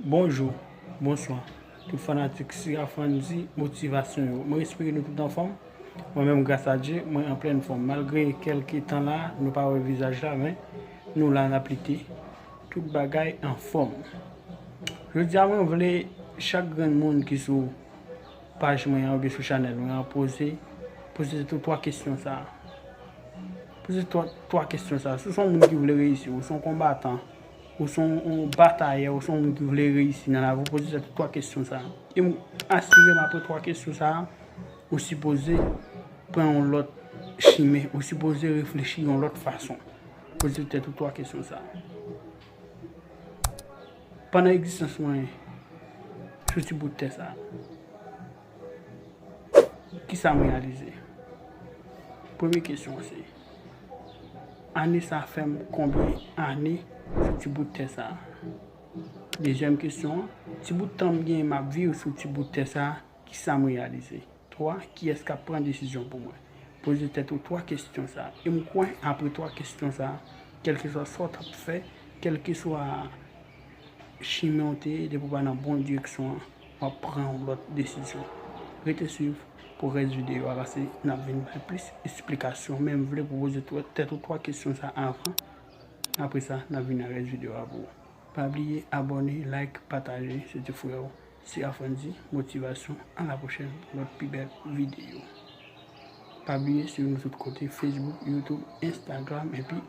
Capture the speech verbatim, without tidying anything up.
Bonjou, bonswa, tout fanatik Sira Frandy Motivasyon yo. Mwen espere nou tout anfòm. Mwen menm, gras a Dye, mwen an plèn fòm. Malgre kèlke tan la, nou pa wè vizaj la, men nou la, n ap lite. Tout bagay anfòm. Jodi a, mwen vle chak grenn moun ki sou paj mwen an oubyen sou chanèl mwen an, poze, poze tèt ou twa kesyon sa a. Poze twa, twa kesyon sa a. Si w se yon moun ki vle reyisi, ou se yon konbatan, ou se yon, yon batayè, ou se yon moun ki vle reyisi nan lavi, poze tèt ou twa kesyon sa a. E m asire m, apre twa kesyon sa a, ou sipoze pran yon lòt chimen, ou sipoze reflechi yon lòt fason. Poze tèt ou twa kesyon sa a. Pandan egzistans mwen sou ti bout tè sa a, kisa m reyalize? Premye kesyon an se, ane sa fè m konbyen ane sou ti bout tè sa a? Dezyèm kesyon an, ti bout tan m gen m ap viv sou ti bout tè sa a, kisa m reyalize? Twa, kiyès k ap pran desizyon pou mwen? Poze tèt ou twa kesyon sa a. E m kwè, apre twa kesyon sa a, kèlkeswa sa w t ap fè, kèlkeswa chimen w te ye, depi w pa nan bon direksyon an, w ap pran yon lòt desizyon. Rete swiv pou rès videyo a, paske n ap vin bay plis esplikasyon, men m vle pou poze twa, tèt ou twa kesyon sa a avan. Apre sa, n ap vin nan rès videyo a pou ou. Pa bliye abòne, like, pataje. Se te frè w, Sira Frandy Motivasyon. A la pwochèn pou lòt pi bèl videyo. Pa bliye swiv nou tout kote, Facebook, YouTube, Instagram, epi